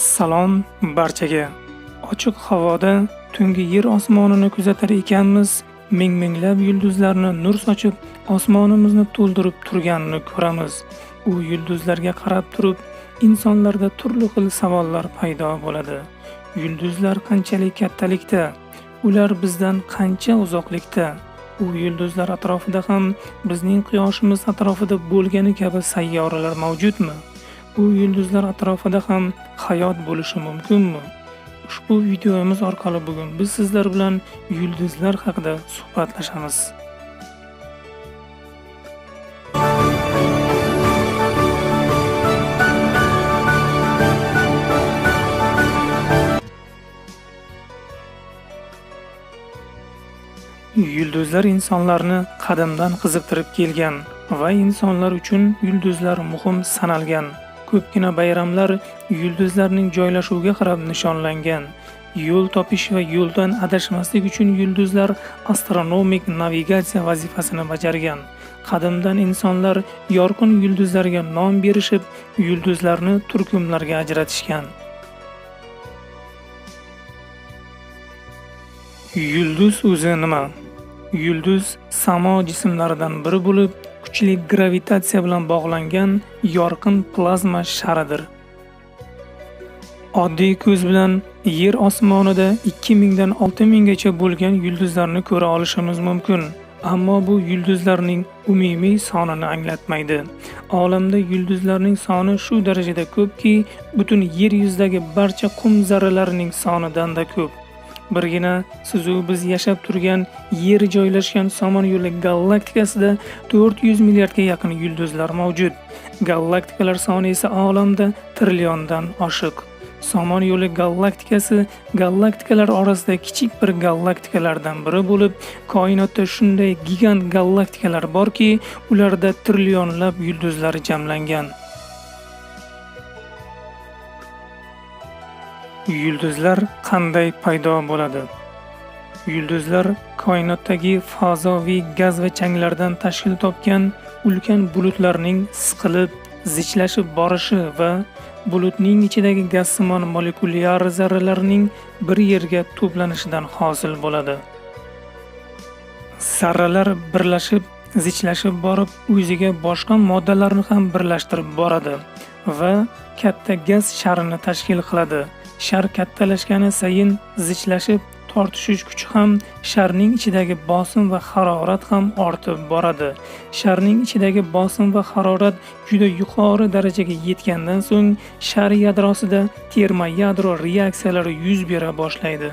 Salom barchaga. Ochiq havoda tungi yer osmonini kuzatar ekanmiz, ming-minglab yulduzlarni nur sochib, osmonimizni to'ldirib turganini ko'ramiz. U yulduzlarga qarab turib, insonlarda turli xil savollar paydo bo'ladi. Yulduzlar qanchalik kattalikda? Ular bizdan qancha uzoqlikda? U yulduzlar atrofida ham bizning quyoshimiz atrofida bo'lgani kabi sayyoralar mavjudmi? U yulduzlar atrofida ham hayot bo'lishi mumkinmi? Ushbu videomiz orqali bugun biz sizlar bilan yulduzlar haqida suhbatlashamiz. Yulduzlar insonlarni qadimdan qiziqtirib kelgan va insonlar uchun yulduzlar muhim sanalgan. Ko'pgina bayramlar yulduzlarning joylashuviga qarab nishonlangan. Yo'l topish va yo'ldan adashmaslik uchun yulduzlar astronomik navigatsiya vazifasini bajargan. Qadimdan insonlar yorqin yulduzlarga nom berishib, yulduzlarni turkumlarga ajratishgan. Yulduz o'zi nima? Yulduz samo jismlaridan biri bo'lib, kuchli gravitatsiya bilan bog'langan yorqin plazma sharidir. Oddiy ko'z bilan yer osmonida 2000 dan 6000 gacha bo'lgan yulduzlarni ko'ra olishimiz mumkin. Ammo bu yulduzlarning umumiy sonini anglatmaydi. Olamda yulduzlarning soni shu darajada ko'pki, butun yer yuzidagi barcha qum zarralarining sonidan-da ko'p. Birgina sizu biz yashab turgan yer joylashgan Somon yo'li galaktikasida 400 milliardga yaqin yulduzlar mavjud. Galaktikalar soni esa olamda trilliondan oshiq. Somon yo'li galaktikasi galaktikalar orasida kichik bir galaktikalardan biri bo'lib, koinotda shunday gigant galaktikalar borki, ularda trillionlab yulduzlar jamlangan. Yulduzlar qanday paydo bo'ladi? Yulduzlar koinotdagi fazoviy gaz va changlardan tashkil topgan ulkan bulutlarning siqilib, zichlashib borishi va bulutning ichidagi gazsimon molekulyar zarralarning bir yerga to'planishidan hosil bo'ladi. Zarralar birlashib, zichlashib borib, o'ziga boshqa moddalarni ham birlashtirib boradi va katta gaz sharini tashkil qiladi. Shar kattalashgani sayin zichlashib, tortishish kuchi ham, sharning ichidagi bosim va harorat ham ortib boradi. Sharning ichidagi bosim va harorat juda yuqori darajaga yetgandan so'ng shar yadrosida termoyadro reaksiyalari yuz bera boshlaydi.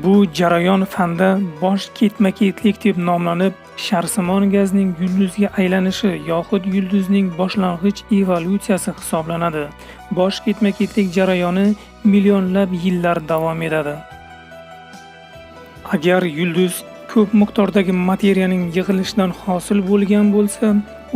Bu jarayon fanda bosh ketma-ketlik deb nomlanib, sharsimon gazning yulduzga aylanishi yoxud yulduzning boshlang'ich evolyutsiyasi hisoblanadi. Bosh ketma-ketlik jarayoni millionlab yillar davom etadi. Agar yulduz ko'p miqdordagi materiyaning yig'ilishidan hosil bo'lgan bo'lsa,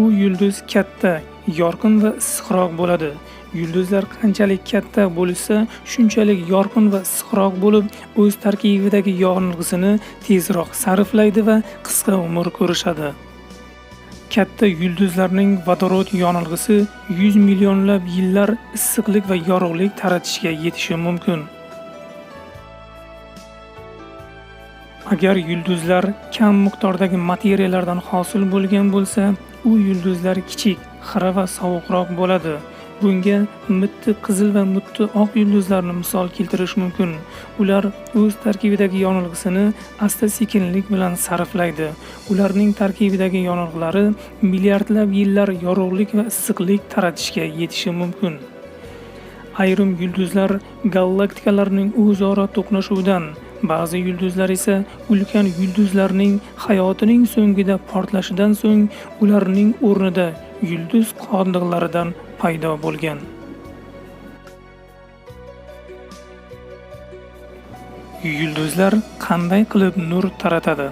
u yulduz katta, yorqin va issiqroq bo'ladi. Yulduzlar qanchalik katta bo'lsa, shunchalik yorqin va issiqroq bo'lib, o'z tarkibidagi yonilg'isini tezroq sarflaydi va qisqa umr ko'rishadi. Katta yulduzlarning vodorod yonilg'isi 100 millionlab yillar issiqlik va yorug'lik taratishga yetishi mumkin. Agar yulduzlar kam miqdordagi materiyalardan hosil bo'lgan bo'lsa, u yulduzlar kichik, xira va sovuqroq bo'ladi. Bunga mitti qizil va mitti oq yulduzlarni misol keltirish mumkin. Ular o'z tarkibidagi yonilg'isini asta-sekinlik bilan sarflaydi. Ularning tarkibidagi yonilg'ilari milliardlab yillar yorug'lik va issiqlik taratishga yetishi mumkin. Ayrim yulduzlar galaktikalarning o'zaro to'qnashuvidan, ba'zi yulduzlar esa ulkan yulduzlarning hayotining so'ngida portlashidan so'ng ularning o'rnida yulduz qoldiqlaridan paydo bo'lgan. Yulduzlar qanday qilib nur taratadi?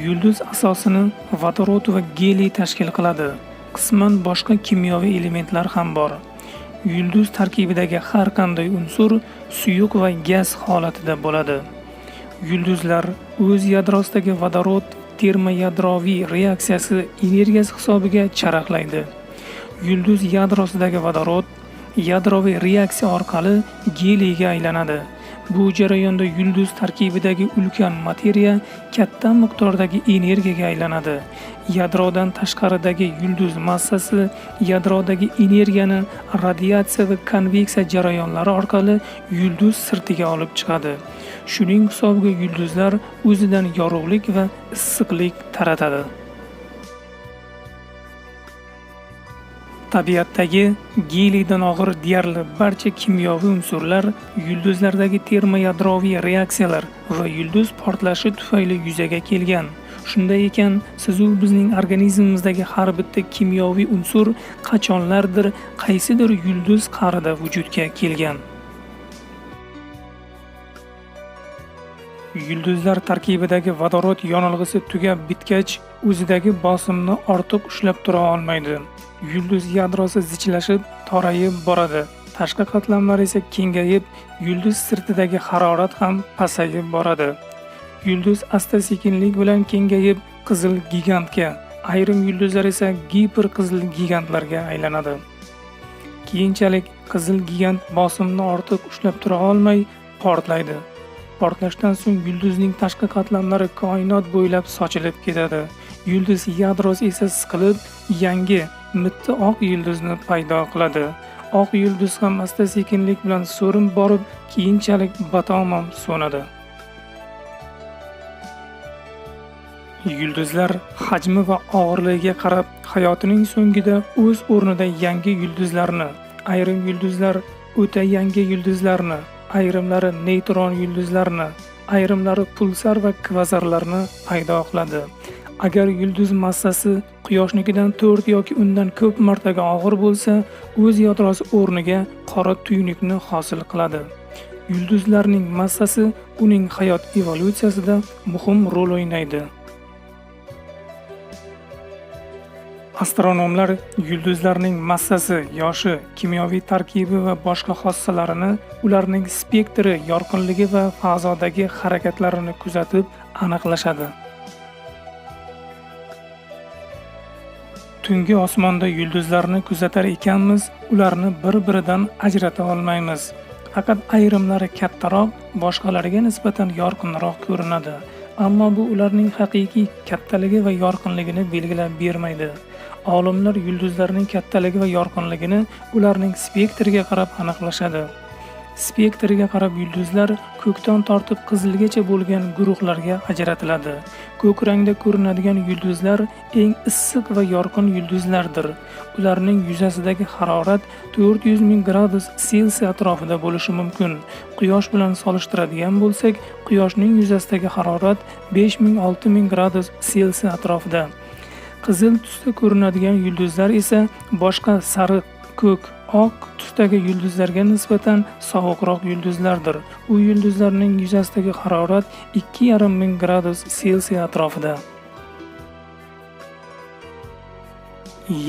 Yulduz asosini vodorod va geliy tashkil qiladi. Qisman boshqa kimyoviy elementlar ham bor. Yulduz tarkibidagi har qanday unsur suyuq va gaz holatida bo'ladi. Yulduzlar o'z yadrosidagi vodorod termoyadroviy reaksiyasi energiyasi hisobiga charaqlaydi. Yulduz yadrosidagi vodorod yadroviy reaksiya orqali geliyga aylanadi. Bu jarayonda yulduz tarkibidagi ulkan materiya katta miqdordagi energiyaga aylanadi. Yadrodan tashqaridagi yulduz massasi yadrodagi energiyani radiatsiya va konveksiya jarayonlari orqali yulduz sirtiga olib chiqadi. Shuning hisobiga yulduzlar o'zidan yorug'lik va issiqlik taratadi. Tabiatdagi geliydan og'ir deyarli barcha kimyoviy unsurlar yulduzlardagi termoyadroviy reaksiyalar va yulduz portlashi tufayli yuzaga kelgan. Shunday ekan, siz-u bizning organizmimizdagi har bitta kimyoviy unsur qachonlardir qaysidir yulduz qa'rida vujudga kelgan. Yulduzlar tarkibidagi vodorod yonilg'isi tugab bitgach, o'zidagi bosimni ortiq ushlab tura olmaydi. Yulduz yadrosi zichlashib, torayib boradi. Tashqi qatlamlar esa kengayib, yulduz sirtidagi harorat ham pasayib boradi. Yulduz asta-sekinlik bilan kengayib, qizil gigantga, ayrim yulduzlar esa giperqizil gigantlarga aylanadi. Keyinchalik qizil gigant bosimni ortiq ushlab tura olmay portlaydi. Portlashdan so'ng yulduzning tashqi qatlamlari koinot bo'ylab sochilib ketadi. Yulduz yadrosi esa siqilib, yangi mitti oq yulduzni paydo qiladi. Oq yulduz ham asta-sekinlik bilan so'rim borib, keyinchalik batamom so'nadi. Yulduzlar hajmi va og'irligiga qarab hayotining so'ngida o'z o'rnida yangi yulduzlarni, ayrim yulduzlar o'ta yangi yulduzlarni, ayrimlari neytron yulduzlarni, ayrimlari pulsar va kvazarlarni paydo qiladi. Agar yulduz massasi Quyoshnikidan 4 yoki undan ko'p martaga og'ir bo'lsa, o'z yadrosi o'rniga qora tuynukni hosil qiladi. Yulduzlarning massasi uning hayot evolyutsiyasida muhim rol o'ynaydi. Astronomlar yulduzlarning massasi, yoshi, kimyoviy tarkibi va boshqa xossalarini, ularning spektri, yorqinligi va fazodagi harakatlarini kuzatib aniqlashadi. Tungi osmonda yulduzlarni kuzatar ekanmiz, ularni bir-biridan ajrata olmaymiz. Faqat ayrimlari kattaroq, boshqalariga nisbatan yorqinroq ko'rinadi. Ammo bu ularning haqiqiy kattaligi va yorqinligini belgilab bermaydi. Olimlar yulduzlarning kattaligi va yorqinligini ularning spektriga qarab aniqlashadi. Spektriga qarab yulduzlar ko'kdan tortib qizilgacha bo'lgan guruhlarga ajratiladi. Ko'k rangda ko'rinadigan yulduzlar eng issiq va yorqin yulduzlardir. Ularning yuzasidagi harorat 400 ming gradus Selsiy atrofida bo'lishi mumkin. Quyosh bilan solishtiradigan bo'lsak, Quyoshning yuzasidagi harorat 5000-6000 gradus Selsiy atrofida. Qizil tusda ko'rinadigan yulduzlar esa boshqa sariq, ko'k, oq tusdagi yulduzlarga nisbatan sovuqroq yulduzlardir. U yulduzlarning yuzasidagi harorat 2,5 ming gradus Selsiy atrofida.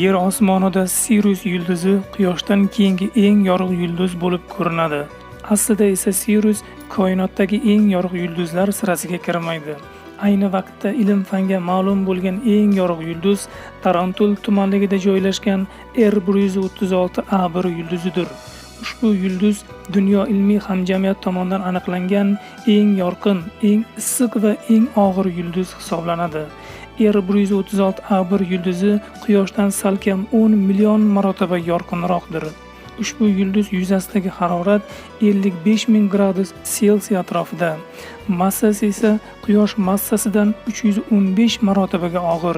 Yer osmonida Sirius yulduzi Quyoshdan keyingi eng yorug' yulduz bo'lib ko'rinadi. Aslida esa Sirius koinotdagi eng yorug' yulduzlar sirasiga kirmaydi. Ayni vaqtda ilm-fanga ma'lum bo'lgan eng yorug' yulduz Tarantul tumanligida joylashgan R136A1 yulduzidir. Ushbu yulduz dunyo ilmiy hamjamiyat tomonidan aniqlangan eng yorqin, eng issiq va eng og'ir yulduz hisoblanadi. R136A1 yulduzi Quyoshdan salkam 10 million marotaba yorqinroqdir. Ushbu yulduz yuzasidagi harorat 55 ming gradus Selsiy atrofida. Massasi esa Quyosh massasidan 315 marotabaga og'ir.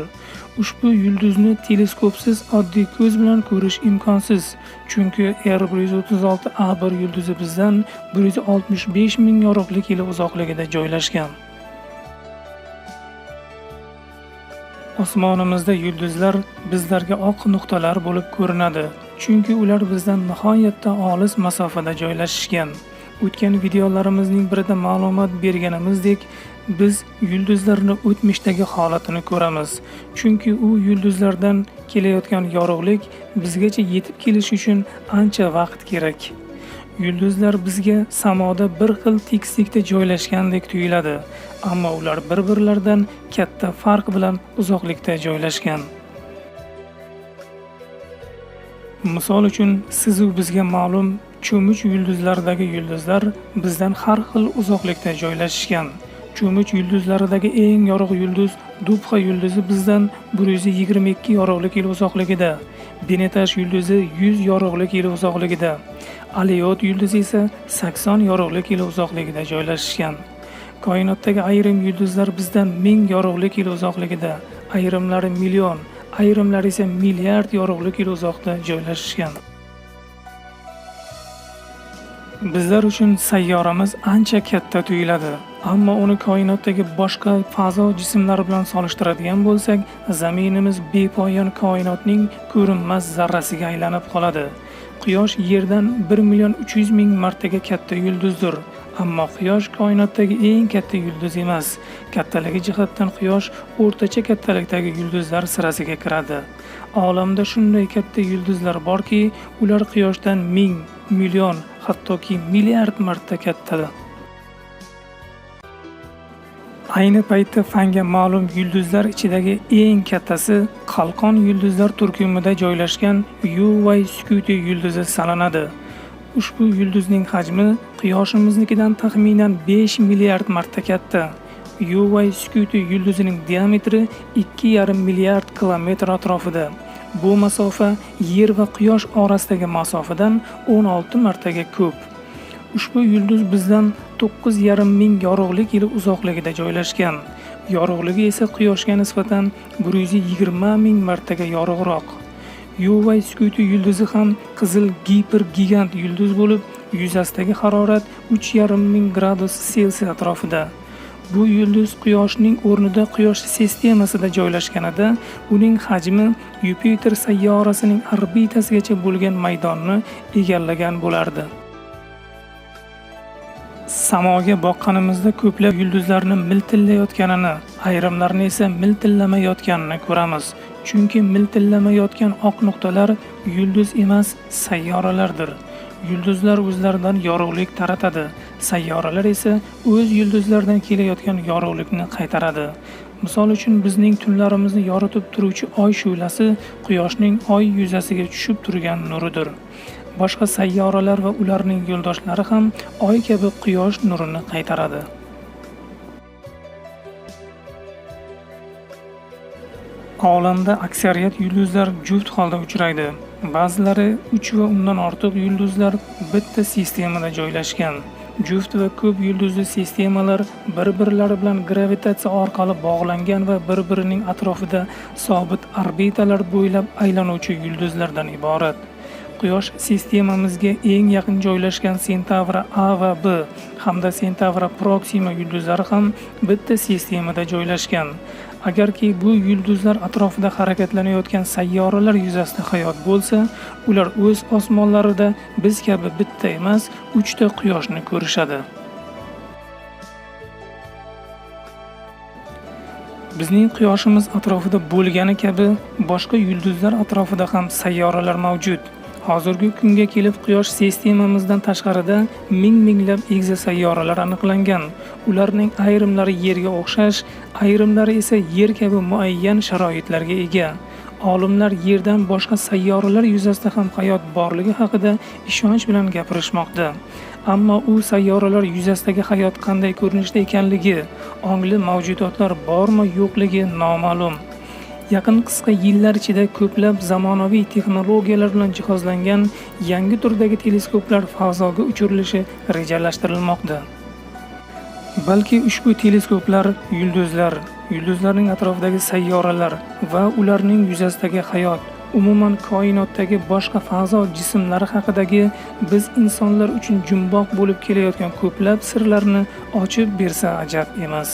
Ushbu yulduzni teleskopsiz oddiy ko'z bilan ko'rish imkonsiz, chunki R136A1 yulduzi bizdan 165 ming yorug'lik yili uzoqligida joylashgan. Osmonimizda yulduzlar bizlarga oq nuqtalar bo'lib ko'rinadi, chunki ular bizdan nihoyatda olis masofada joylashishgan. O'tgan videolarimizning birida ma'lumot berganimizdek, biz yulduzlarni o'tmishdagi holatini ko'ramiz, chunki u yulduzlardan kelayotgan yorug'lik bizgacha yetib kelishi uchun ancha vaqt kerak. Yulduzlar bizga samoda bir xil tekislikda joylashgandek tuyuladi, ammo ular bir-birlaridan katta farq bilan uzoqlikda joylashgan. Misol uchun, siz-u bizga ma'lum cho'mich yulduzlaridagi yulduzlar bizdan har xil uzoqlikda joylashgan. Cho'mich yulduzlaridagi eng yorug' yulduz Dubxa yulduzi bizdan 122 yorug'lik yil uzoqligida, Benetash yulduzi 100 yorug'lik yil uzoqligida, Aliyot yulduzi esa 80 yorug'lik yil uzoqligida joylashgan. Koinotdagi ayrim yulduzlar bizdan 1000 yorug'lik yil uzoqligida, ayrimlari million, ayrimlari esa milliard yorug'lik yil uzoqda joylashgan. Bizlar uchun sayyoramiz ancha katta tuyuladi, ammo uni koinotdagi boshqa fazo jismlari bilan solishtiradigan bo'lsak, zaminimiz bepoyon koinotning ko'rinmas zarrasiga aylanib qoladi. Quyosh Yerdan 1 300 000 martaga katta yulduzdir. Ammo Quyosh koinotdagi eng katta yulduz emas. Kattaligi jihatdan Quyosh o'rtacha kattalikdagi yulduzlar sirasiga kiradi. Olamda shunday katta yulduzlar borki, ular Quyoshdan 1000, million, hattoki milliard marta kattadir. Ayni paytda fanga ma'lum yulduzlar ichidagi eng kattasi Qalqon yulduzlar turkumida joylashgan UY Scuti yulduzi sanaladi. Ushbu yulduzning hajmi Quyoshimiznikidan taxminan 5 milliard marta katta. UY Scuti yulduzining diametri 2,5 milliard kilometr atrofida. Bu masofa Yer va Quyosh orasidagi masofadan 16 martaga ko'p. Ushbu yulduz bizdan 9,5 ming yorug'lik yili uzoqligida joylashgan. Yorug'ligi esa Quyoshga nisbatan 120 ming martaga yorug'roq. UY Scuti yulduzi ham qizil gipergigant yulduz bo'lib, yuzasidagi harorat 3,5 ming gradus Selsiy atrofida. Bu yulduz Quyoshning o'rnida Quyosh sistemasida joylashganida, uning hajmi Yupiter sayyorasining orbitasigacha bo'lgan maydonni egallagan bo'lardi. Samoga boqqanimizda ko'plab yulduzlarni miltillayotganini, ayrimlarini esa miltillamayotganini ko'ramiz. Chunki miltillamayotgan oq nuqtalar yulduz emas, sayyoralardir. Yulduzlar o'zlaridan yorug'lik taratadi, sayyoralar esa o'z yulduzlaridan kelayotgan yorug'likni qaytaradi. Misol uchun, bizning tunlarimizni yoritib turuvchi oy shu'lasi Quyoshning oy yuzasiga tushib turgan nuridir. Boshqa sayyoralar va ularning yo'ldoshlari ham oy kabi Quyosh nurini qaytaradi. Olamda aksariyat yulduzlar juft holda uchraydi. Ba'zilari 3 va undan ortiq yulduzlar bitta sistemada joylashgan. Juft va ko'p yulduzli sistemalar bir-birlari bilan gravitatsiya orqali bog'langan va bir-birining atrofida sobit orbitalar bo'ylab aylanuvchi yulduzlardan iborat. Quyosh sistemamizga eng yaqin joylashgan Sentavra A va B hamda Sentavra Proxima yulduzlari ham bitta sistemada joylashgan. Agarki bu yulduzlar atrofida harakatlanayotgan sayyoralar yuzasida hayot bo'lsa, ular o'z osmonlarida biz kabi bitta emas, 3 ta quyoshni ko'rishadi. Bizning quyoshimiz atrofida bo'lgani kabi boshqa yulduzlar atrofida ham sayyoralar mavjud. Hozirgi kunga kelib Quyosh sistemamizdan tashqarida ming-minglab egzasayyoralar aniqlangan. Ularning ayrimlari Yerga o'xshash, ayrimlari esa Yer kabi muayyan sharoitlarga ega. Olimlar Yerdan boshqa sayyoralar yuzasida ham hayot borligi haqida ishonch bilan gapirishmoqda. Ammo u sayyoralar yuzasidagi hayot qanday ko'rinishda ekanligi, ongli mavjudotlar bormi yo'qligi noma'lum. Yaqin qisqa yillar ichida ko'plab zamonaviy texnologiyalar bilan jihozlangan yangi turdagi teleskoplar fazoga uchirilishi rejalashtirilmoqda. Balki ushbu teleskoplar yulduzlar, yulduzlarning atrofidagi sayyoralar va ularning yuzasidagi hayot, umuman koinotdagi boshqa fazo jismlari haqidagi biz insonlar uchun jumboq bo'lib kelayotgan ko'plab sirlarni ochib bersa ajab emas.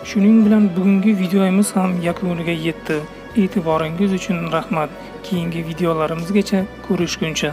Shuning bilan bugungi videomiz ham yakuniga yetdi. E'tiboringiz uchun rahmat. Keyingi videolarimizgacha ko'rishguncha.